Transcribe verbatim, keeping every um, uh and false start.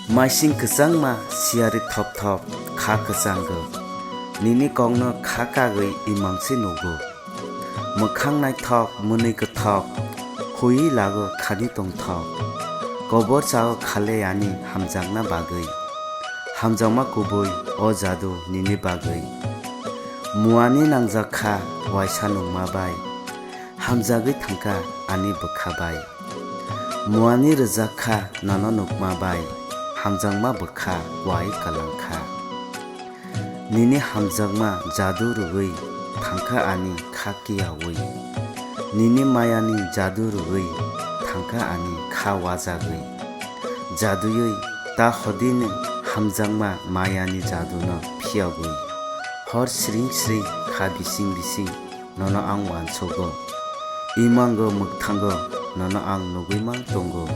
Maising kwchangma siyari thop thop kha kwchango, nini kokno kha kagwi imang se nugo. Mwkhang naithok mwnwi kwthok, huiwi lago khani tongthok. Kobor chao khale ani hamjakna bagwi, hamjakma kubui o jadu nini bagwi. Muani nangjak kha waisa nungma bai, hamjagwi thangkha ani bwkha bai. Muani rwjak kha nono nukma bai, hamjakma bwkha wai kwlang kha. Nini hamjakma jadu rwgwi thangkha ani kha kiyaui. Nini mayani jadu rwgwi thangkha ani kha wajagwi. Jaduyui ta hodini hamjakma mayani jaduno phiyogwi. Hor sring sring kha bising bising nono ang uansugo. Imango mwkthango nono ang nugwi mang tongo.